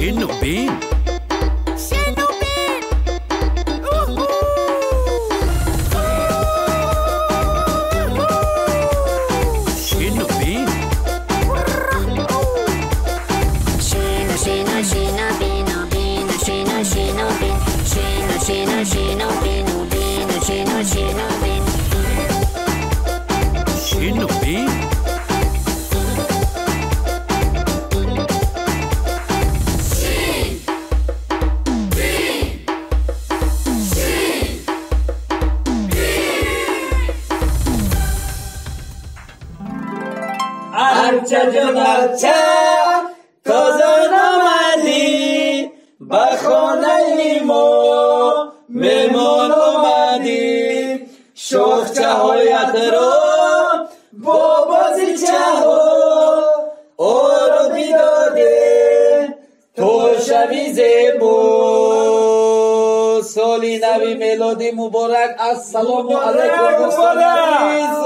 Шинубин. Шинубин. Шинубин. Шину, шину, шину, бину, бину, шину, шину, бин. Шину, шину, шину, бину, бину, шину, шину, бин. Шинубин. Арча ҷон арча, тоза омадӣ, ба хонаи мо меҳмон омадӣ. Шохчаҳоятро бо бозичаҳо оро бидодем, то шави зебо. Соли нави мелодӣ муборак. Ассалому алайкум, дӯстони азиз.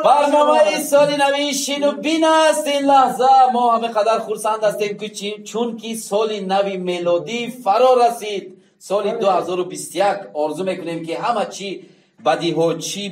Барномаи соли нави Шинубин аст. Ин лаҳза мо ҳама қадар хурсанд ҳастем, ки чунки соли нави мелодӣ фаро расид, соли 2021. Орзу мекунем, ки ҳама чӣ бадиҳо, чӣ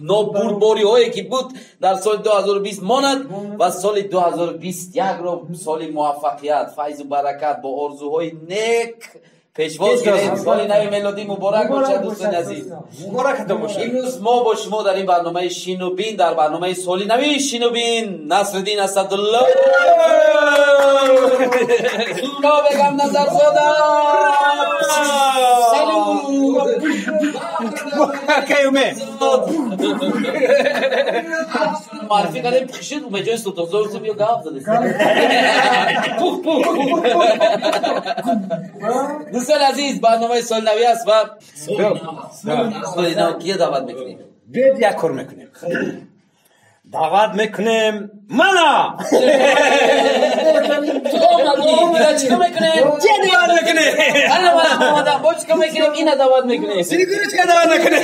нобурдбориҳое ки буд дар соли 2020 монад ва соли 2021-ро соли муваффақият, файзу баракат бо орзуҳои нек пешвоз гирем. Соли нави мелодӣ муборак бошад, дӯстони азиз. Муборакатон бошад. Имрӯз мо бо шумо дар ин барномаи Шинубин, дар барномаи соли нави Шинубин, Насриддин Асадулло, Зуҳро Бегам Назарзода, муаррифӣ кардем. Пухшид Умедҷони Султонзода, ё гап задед? Пух, пух. Дӯстони азиз, барномаи соли навӣ аст ва соли нав кия даъват мекунем? Биёед, як кор мекунем, даъват мекунем мана. Ту омадӣ, чикор мекунем? Чӣ даъват мекунем? Ана ман омадам, бо чикор мекунем? Ина даъват мекунем. Снегурочка даъват мекунем.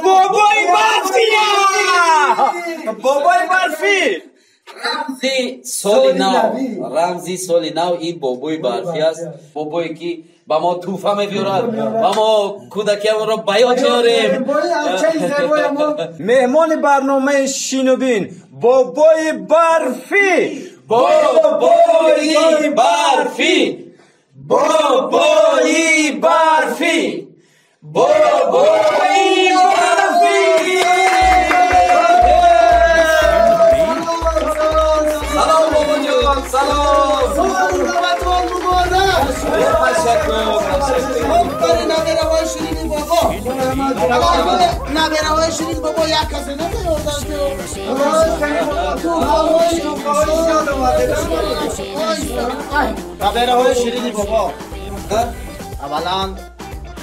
Бобои барфӣ, бобои барфӣ. Рамзи соли нав, рамзи соли нав ин бобои барфӣ аст. Бобое ки ба мо тӯҳфа мебиёрад ва мо кӯдакиамонро ба ёд меорем. Меҳмони барномаи Шинубин бобои барфӣ. Бобои барфӣ, бобои барфӣ, бобои барфӣ. Салом, бобоҷон, салом. Ташаккур. Офарин, набераҳои ширини бобо. Набераҳои ширини бобо як касе намеёрданд. Набераҳои ширини бобо, аввалан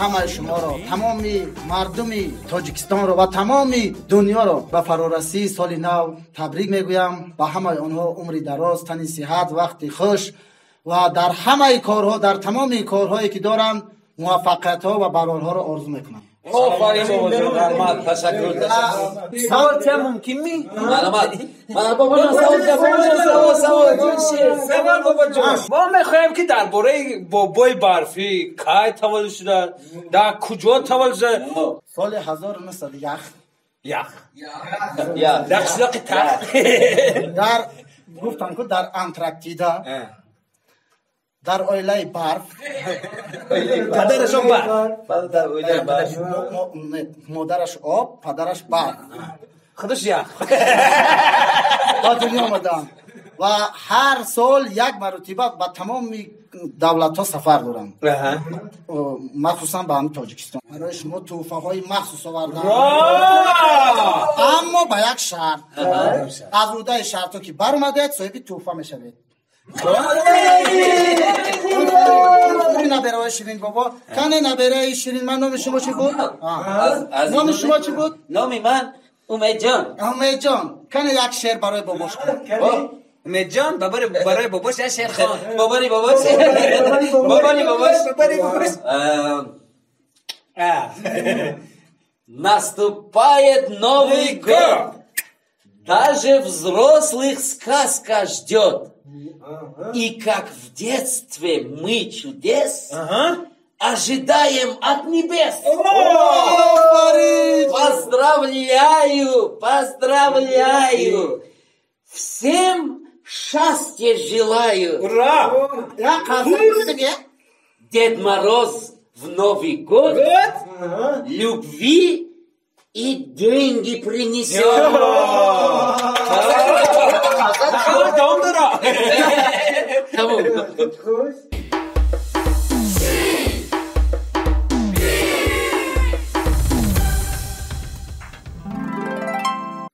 ҳамаи шуморо, тамоми мардуми Тоҷикистонро ва тамоми дунёро ба фарорасии соли нав табрик мегӯям. Ба ҳамаи онҳо умри дароз, тани сиҳат, вақти хуш ва дар ҳамаи корҳо, дар тамоми корҳое ки доранд, муваффақиятҳо ва барорҳоро орзу мекунам. Офарин, бобоҷон, раҳмат, ташаккур, ташаккур. Савол чия мумкин ми? Марҳамат. Бобоҷон, савол чия? Бобоҷон, савол, савол. Савол, бобоҷон. Мо мехоҳем, ки дар бораи бобои барфӣ кай таваллуд шуда, дар куҷо таваллуд шуда? Соли 1900 ях. Ях. Дар қишлоқи Тах. Дар гуфтам ку, дар Антарктида, дар оилаи барф. Падарашон барф. Модараш об, падараш барф. Худаш ях. Ба дунё омадам ва ҳар сол як маротиба ба тамоми давлатҳо сафар дорам, махсусан ба ҳамин Тоҷикистон. Барои шумо тӯҳфаҳои махсус овардам, аммо ба як шарт. Аз ӯҳдаи шартҳо ки баромадед, соҳиби тӯҳфа мешавед. Набераҳои ширин бобо, кане набераи ширин ман, номи шумо чӣ буд? Номи шумо чӣ буд? Номи ман Умедҷон. Умедҷон, кане як шеър барои бобош кун. Умедҷон барои бобош як шеър хон. Бобони бобош, бобони бобош, бобони бобош. Наступает Новый год. Даже взрослых сказка ждет. И как в детстве мы чудес ожидаем от небес. Поздравляю, поздравляю. Всем счастья желаю. Ура! Дед Мороз в Новый год любви и деньги принесет.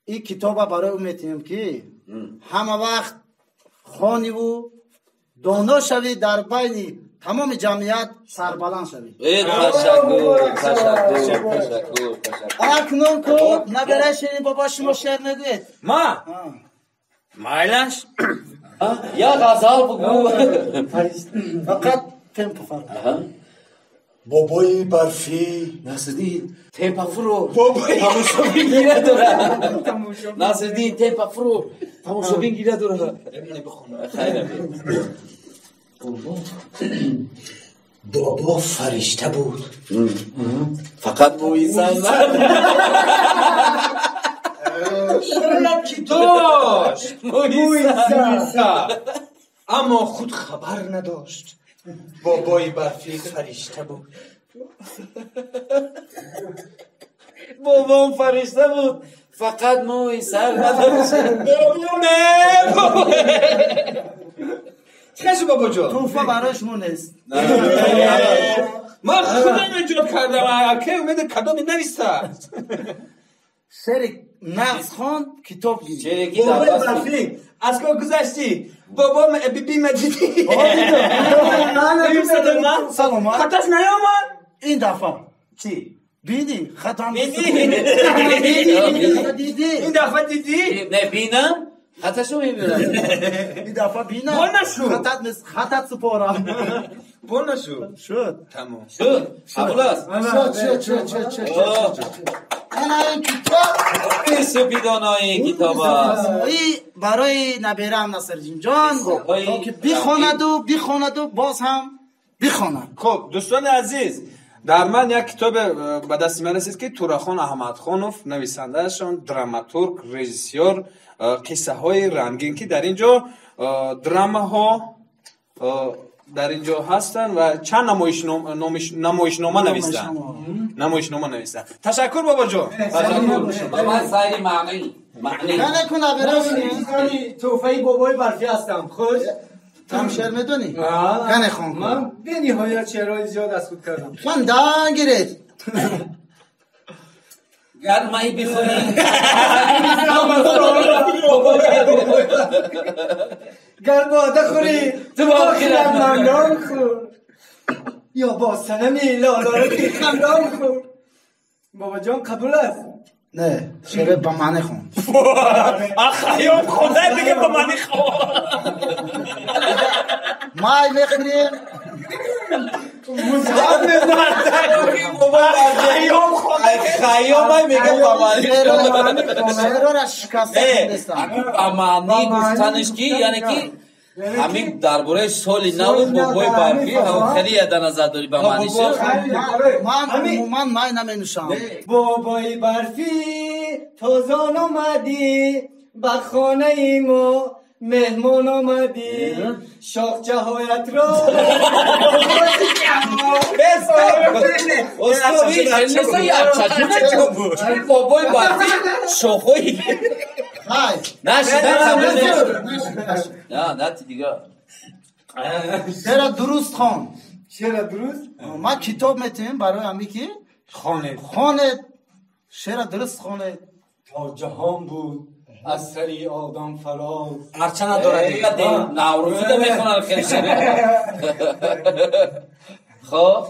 Ин китоба барои ӯ метиҳем, ки ҳама вақт хониву доно шавӣ, дар байни тамоми ҷамъият сарбаланд шавӣ. Ташаккур, ташаккур, ташаккур, ташаккур. Акнун ку набираи ширин бобо, шумо шеър мегӯед? Ма? Майлаш? Я ғазал бугӯ. Фақат темпо фарқ. Бобои барфӣ. Насриддин, темпа фуро. Тамошобин гиря дорад. Насриддин, темпа фуро. Тамошобин гиря дорад. Хайр. Бобо фаришта буд. Фақат мӯи сар шояд ки дошт мӯи сар, аммо худ хабар надошт. Бобои барфӣ фаришта буд. Бобом фаришта буд, фақат мӯи сар надошт. Бобоме, бобо. Чӣ шуд, бобоҷон? Туҳфа барои шумо нест. Ман худам эҷод кардам, аке умеди кадоме нависта. Шеъри нағз хонд, китоб гирифт. Шеъре ки Бобои дар барфӣ, аз куҷо гузаштӣ? Бобом биби дидӣ? Саломат. Хаташ наёмад? Ин дафъа. Чӣ? Бинӣ, хатам. Бинӣ? Дидӣ. Ин дафъа дидӣ? Не бинам, хаташо мебинам. Ин дафъа бинам. Бо нашуд. Хатат нест, хатат супорам. Бо нашуд. Шуд. Тамом. Шуд. Қабул аст. Шуд, шуд, шуд, шуд, шуд, шуд, шуд. Ана ин китоб. Супидонои ин китоб аст. И барои набераам Насриддинҷон, то ки бихонаду, бихонаду, боз ҳам бихонад. Хуб, дӯстони азиз, дар ман як китоб ба дасти ман расид, ки Турахон Аҳмадхонов нависандаашон, драматург, режиссёр, қиссаҳои рангин, ки дар ин ҷо драмаҳо дар ин ҷо ҳастанд ва чанд намоишнома навистанд. Намоишнома навистанд. Ташаккур, бобоҷон. Ташаккур. Ба ман сайри маънӣ. Маънӣ. Кане ку набера ширин. Туҳфаи бобои барфӣ ҳастам. Хуш. Ту ҳам шеър медонӣ? Кане хон кун. Ман бениҳоят шеърҳои зиёд аз худ кардам. Хондан гиред. Гар май бихӯрӣ. Гар бода хӯрӣ, ту бо хирадмандон хӯр, ё бо санами лолаи хандон хӯр. Бобоҷон, қабул аст? Не, шеър ба маъне хон. Хайём хонда дига ба маъни хон. Май мехӯрем. Хайём май мегӯям ба маъни. Шеърора шикаста нестам. Ба маъни гуфтанаш ки, яъне ки ҳамин дар бораи соли наву бобои барфӣ хеле дар назар дорӣ ба маъни шуд. Ман умуман май наменӯшам. Бобои барфӣ, тозон омадӣ, ба хонаи мо меҳмон омадӣ, шоқчаҳоятро Бобои барфӣ шохҳои нашид дига. Шеъра дуруст хон. Шеъра дуруст? Ман китоб метиҳем барои ҳамин ки хонед. Хонед. Шеъра дуруст хонед. То ҷаҳон буд аз сари одам фароз. Арча надорад. Наврӯзида мехонад хеле шеър. Хоб.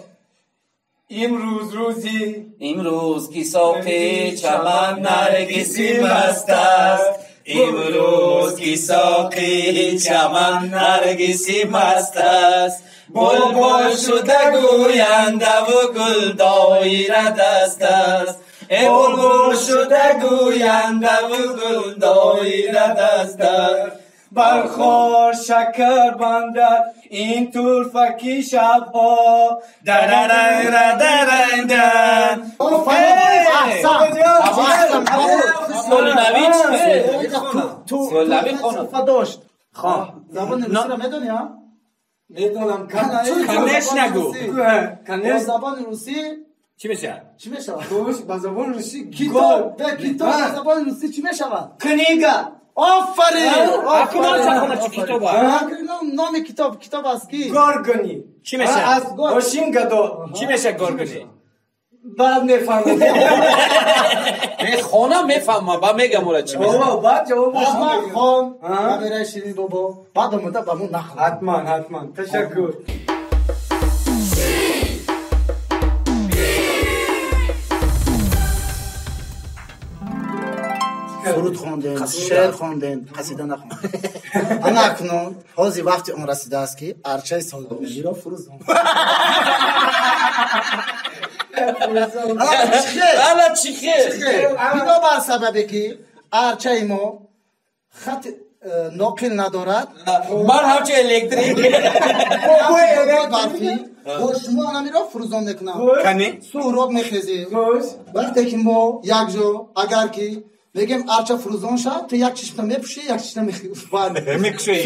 Имрӯз рӯзи имрӯз ки соқи чаман наргиси маст аст. Имрӯз ки соқи чаман наргиси маст аст. Булбул шуда гӯяндаву гул доира даст аст. Булбул шуда гӯянда гул доира даста бархор шакар бандад ин турфаки шабҳо дарарара даранда. Дошт забони русиро медонӣ? Медонам. Конечно нагу. Забони русӣ чӣ мешавад? Чӣ мешавад? Ба забони русӣ китоб. Китоб ба забони русӣ чӣ мешавад? Книга. Офарин! Номи китоб китоб аст ки Горгони. Чӣ мешавад? Аз Ошингадо. Чӣ мешавад Горгони? Баъд мефаҳмам. Мехонам, мефаҳмам, ба мегам ора чӣ мешавад. Баъд ҷавоб хон, набераи Ширин бобо, баъд омода ба мо нақл. Ҳатман, ҳатман. Ташаккур. Суруд хондем, шеър хондем, қасида нахондем. Ана акнун ҳозир вақти он расидааст, ки арчаи солнавиро фурӯзон. Ана чӣ хел? Бинобар сабабе ки арчаи мо хати ноқил надорад. Ман ҳамчун электрик. Барфӣ бо шумо анамиро фурӯзон мекунам. Суҳроб мехезем. Вақте ки мо якҷо агар ки мегем арча фурӯзон шав, ту як чишмта мепӯшӣ, як чишмта мекушоӣ.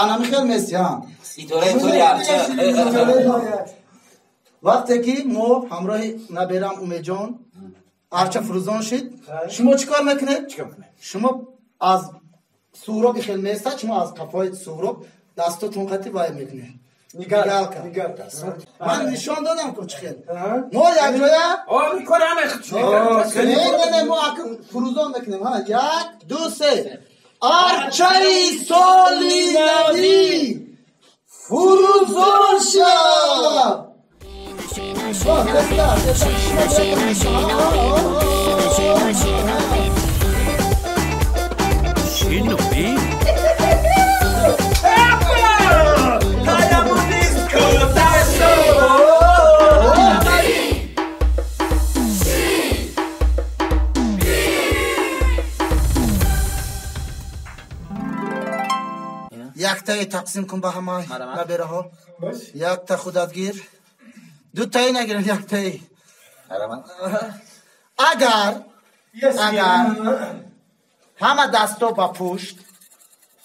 Ана михел мести. Ситораи тӯли арча. Вақте ки мо ҳамроҳи наберам Умедҷон арча фурӯзон шид, шумо чӣ кор мекунед? Шумо аз Суҳроби хел местад, шумо аз қафои Суҳроб дастотон қати вай мекунед. Нигалка. Ман нишон додам ку чӣ хел. Мо якҷоя не, мо фурӯзон мекунем. Як, ду, се. Арчаи соли навӣ фурӯзон шав. Яктае тақсим кун ба ҳама набераҳо. Якта худат гир, дутаи нагирем, яктаи. Агар ҳама дасто ба пушт,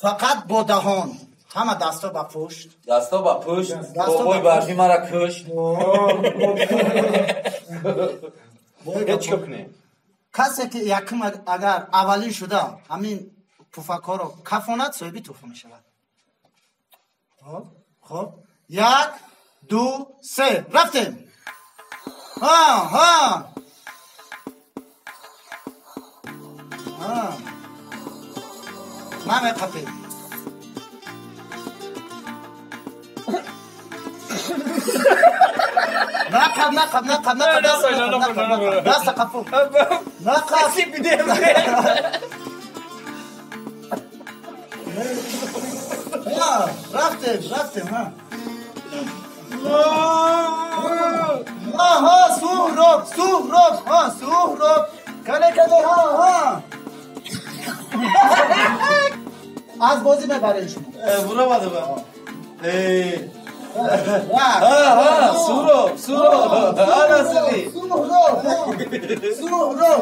фақат бо даҳон, ҳама дасто ба пушт, дасто ба пушт, бобои барфӣ мара кушт. Чӣ кунем? Касе ки якум агар аввалин шуда ҳамин пуфакҳоро кафонад, соҳиби туҳфа мешавад. Хоб, як, ду, се, рафтем. Ҳа, ҳа, намеқапем. Нақаб, нақаб, нақаб, нақаб, даста қапу, нақаб. Рафтем, рафтем. Ҳа, Суҳроб, Суҳроб, ҳа, Суҳроб, кане, кане, ҳа, ҳа. Аз бозӣ мебарем шумо. Буромада ба. Ҳа, Суҳроб, Суҳроб, ҳа, Насири. Суҳроб, Суҳроб.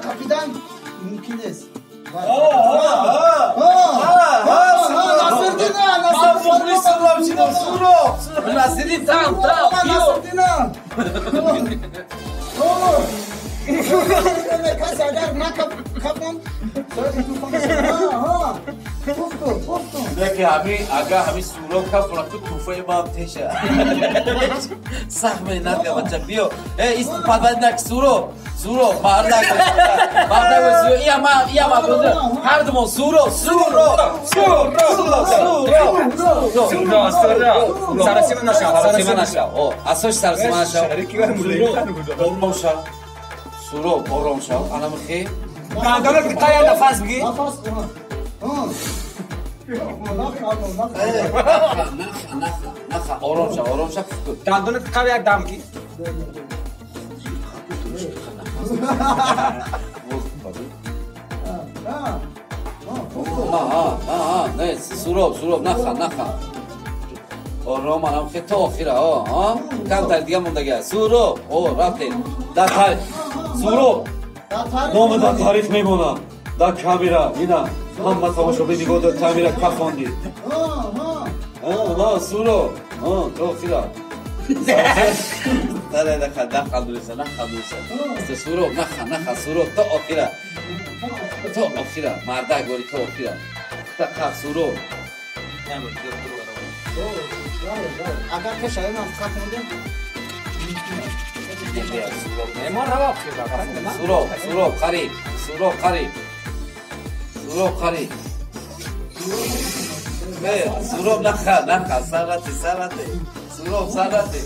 Қапидан мумкин нест. Насири там, там. Касе агар накапон, Леки ҳамин агар ҳамин Суҳроб кафона, ку туҳфаи ман теша. Сахт меҳнат кар, бача, биё. Падбаднак Суҳроб, Суҳроб, мардак, мардак, ия ма, ҳар думон Суҳроб, Суҳроб, Суҳроб, Суҳроб, Суҳроб, Суҳроб. Сарасима нашав, сарасима нашав. Асош сарасима нашав. Суҳроб, ором шав. Суҳроб, ором шав. Ана михе. Дандонат қая нафас бигир. Нафас. Наха, ором ша, ором ша. Дандонат қав як дам ки. Не, суроб, суроб, наха, наха. Ором, анам хе то охира, а? Камтар дига мондага. Суроб, о, рафтем. Дар тарих. Суроб. Номи дар тарих мемонад. Дар камера, ина. Ҳама тамошобин нигоҳ дор, камера кафонди. А, суроб. А, то охира. Не, наха, наха, дуса, наха, дуса. Суроб, наха, наха, суроб, то охира. То охира, мардак гори то охира. Така, суроб. Агар пешаи ман қафондем. Меҳмон рава охира. Суроб, суроб, қариб. Суроб, қариб. Суроб, қариб. Не, суроб наха, наха, сарате, сарате. Суроб, сарате.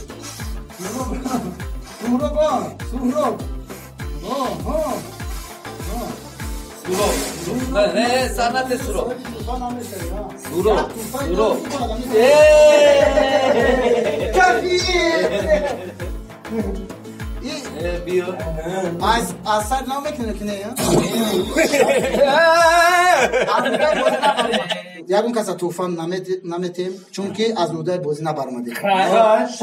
Суроб, суроб. Суроб. Не, сарате суроб. Суроб, суроб. Биё. Аз сар намекунӣ ки не? Ягон каса тӯҳфа наметем, чунки аз уҳдаи бозӣ набаромадем.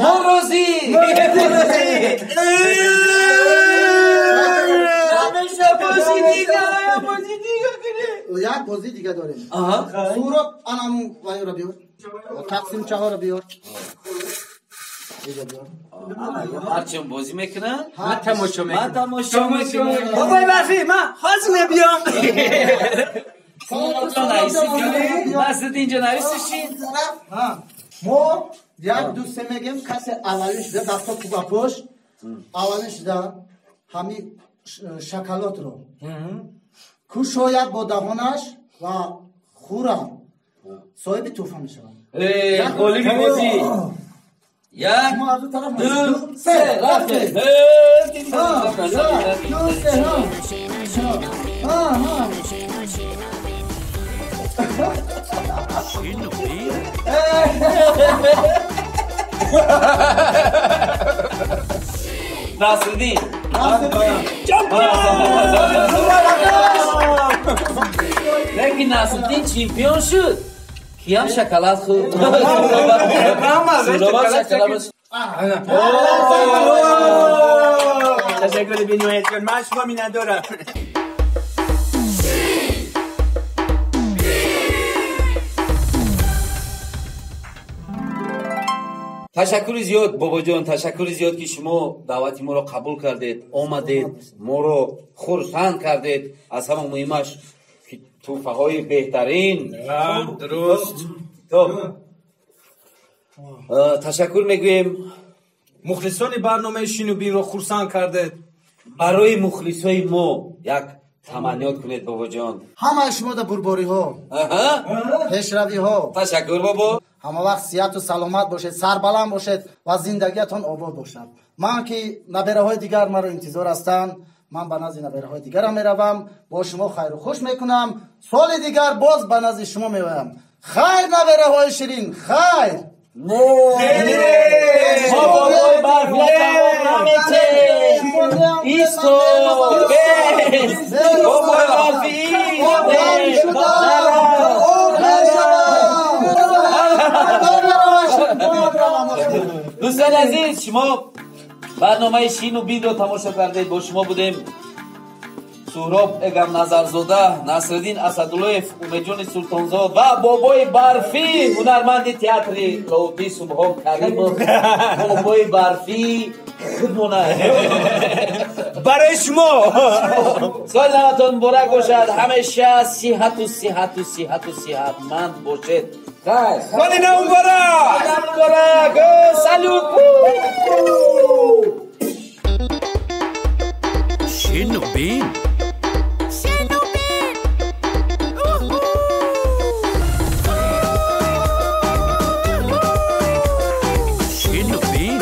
Мо розӣ! Як бозӣ дига дорем. Суроб, анаму вайро биёр. Тақсимчаҳоро биёр. Ҳарчим бозӣ мекунад? Ман тамошо мекунам. Ман тамошо мекунам. Бобои Барфӣ, ман ҳозир мебиём. Насриддин инҷо нависиши? Мо як ду се мегем, касе аввалин шуда дасто ба пош, аввалин шуда ҳамин шоколадро кушояд бо даҳонаш ва хӯрад, соҳиби тӯҳфа мешавад. Ғолиби бозӣ. Як, ду, се, рафтем. Ду, се, Насриддин. Лекин Насриддин чемпион шуд. Киям шоколад хӯрд. Ташаккури бениҳоят ҷон. Ман шумо миннатдорам. Ташаккури зиёд бобоҷон, ташаккури зиёд ки шумо даъвати моро қабул кардед, омадед, моро хурсанд кардед. Аз ҳама муҳимаш тӯҳфаҳои беҳтарин. Дуруст. Ташаккур мегӯем. Мухлисони барномаи Шину Бинро хурсанд кардед. Барои мухлисои мо як таманниёт кунед бобоҷон. Ҳамаи шумо дар бурбориҳо, пешравиҳо. Ташаккур бобо. Ҳама вақт сиҳату саломат бошед, сарбаланд бошед ва зиндагиятон обод бошад. Ман ки набераҳои дигар маро интизор ҳастанд, ман ба назди набераҳои дигарам меравам, бо шумо хайру хуш мекунам. Соли дигар боз ба назди шумо меоям. Хайр набераҳои ширин, хайр! Не! Мо бобои Барфия ҷавоб наметем! Исто! Бес! Бобои Барфӣ! Дӯстони азиз, шумо барномаи Шину Бинро тамошо кардед. Бо шумо будем Суҳроб Эгамназарзода, Насриддин Асадуллоев, Умедҷони Султонзод ва бобои Барфӣ, ҳунарманди театри Лоҳутӣ Субҳон Каримов. Бобои Барфӣ худмона. Барои шумо. Соли наватон муборак бошад. Ҳамеша сиҳату сиҳату сиҳату сиҳатманд бошед. Хайр. Соли нав муборак! Соли нав муборак! Салют! Шину Бин. Шину Бин. Шину Бин.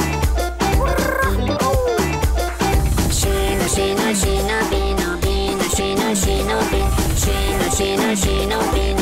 Шину, шину, шину, бину, бину, шину, шину, бин. Шину, шину, шину, бину.